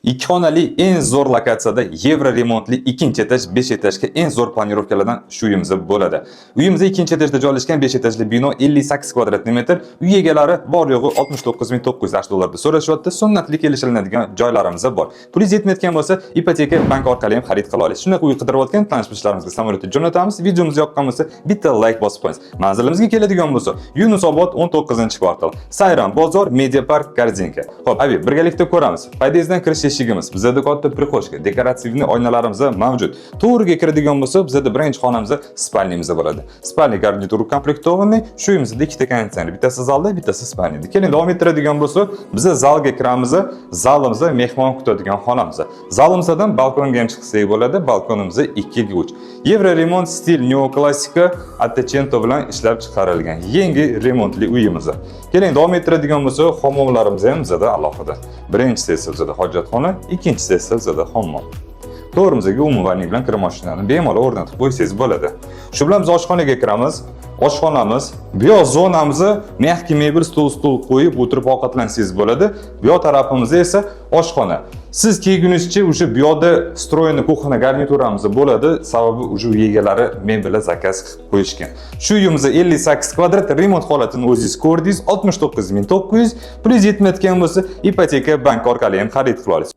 Ikki xonali, eng zo'r lokatsiyada, yevro remontli, ikkinchi etaj, 5 etajga eng zo'r планировка lardan shu uyimiz bo'ladi. Uyimiz ikkinchi etajda joylashgan, 5 etajli bino, 58 kvadrat metr. Uy egalari bor yo'g'i 69 900 AQSh dollarida so'rashyapti. Sunnatli kelishilinadigan joylarimiz bor. Pulingiz yetmayotgan bo'lsa, ipoteka, bank orqali ham xarid qila olasiz. Shunaqa uy qidirayotgan tanish bilishlarimizga samolyotda jo'natamiz. Videomiz yoqqan bo'lsa, bitta layk bosib qo'yingiz. Manzilimizga keladigan bo'lsa, Yunusobod 19-kvartal. Sayram bozor, Media Park, Korzinka. Xo'p, abi, birgalikda ko'ramiz. Podyezddan kirish eshigimiz. Bizada katta прихожка, декоративный oynalarimiz mavjud. To'g'riga kiradigan bo'lsa, bizada birinchi xonamiz спальня miz bo'ladi. Спальня гарнитур укомплектованный. Shu uyimizda ikkita konditsioner, bittasi zalda, bittasi спальня da. Keling, davom ettiradigan bo'lsa, biz zalga kiramiz. Zalimizda mehmon kutadigan xonamiz. Zalimizdan balkonga ham chiqsak bo'ladi. Balkonimiz 2 ga 3. Yevro remont, stil neoklassika, Ottocento bilan ishlab chiqarilgan yangi remontli uyimiz. Keling, davom ettiradigan bo'lsa, hammomlarimiz ham bizada alohida. Birinchisi esa bizada hojatxona, ikkinchisi esa bizada hammom. To'g'rimizga умывальник bilan kir mashinani bemalol o'rnatib qo'ysangiz bo'ladi. Shu bilan biz oshxonaga kiramiz. Oshxonamiz, bu yoq zonamizni мягкий mebel, stol qo'yib o'tirib ovqatlansangiz bo'ladi. Bu yoq tarafimizda esa oshxona. Siz kelgunizcha o'sha bu yoqda встроенный кухня garnituramiz bo'ladi, sababi уже uy egalari mebelni заказ qilib qo'yishgan. Shu uyimiz 58 kvadrat, remont holatini o'zingiz ko'rdingiz, 69 900. Pulingiz yetmayotgan bo'lsa, ipoteka, bank orqali ham xarid qila olasiz.